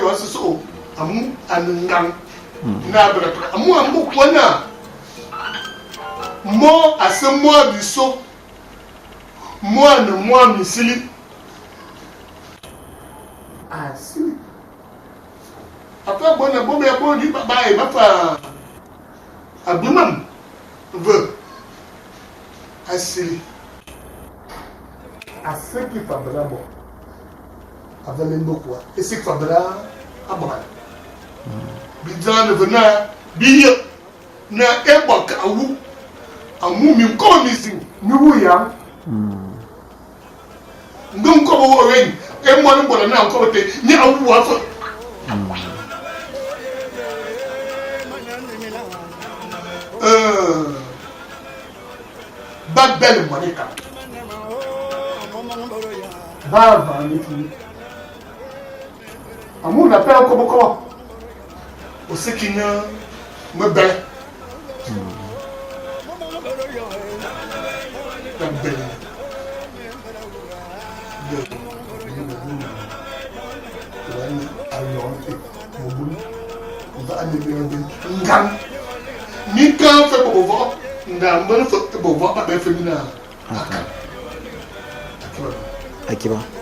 Éyong asese ô amu a ne ngang naa bera tobe amu a mbe ôkua naa môr ase môr bisô, môr a ne môr minsili. A sili. A fe bo naa bôr be ya bôr ba yem faa abuiñ mam, ve, a sili. A se ki faa bera bo aval é mbe ôkua, é se ki faa bera boban. Bi dzalane ve naa bi yeghe naa é bôt a ke awu, amu minkômô mizing mi wuyang. Nge nkobe wô wéñ, é moan bôt a ne a nkobe té, ñe a wu wa fe. Ba bele moan ékang. Baa vaghle ki ñe. Amu da peghe nkobe-kôba, ô se ki ñe mebele. Da bele ngang mi kang fe bo bovokh nga mben fe bovokh ba be fe mina akal. Akiba.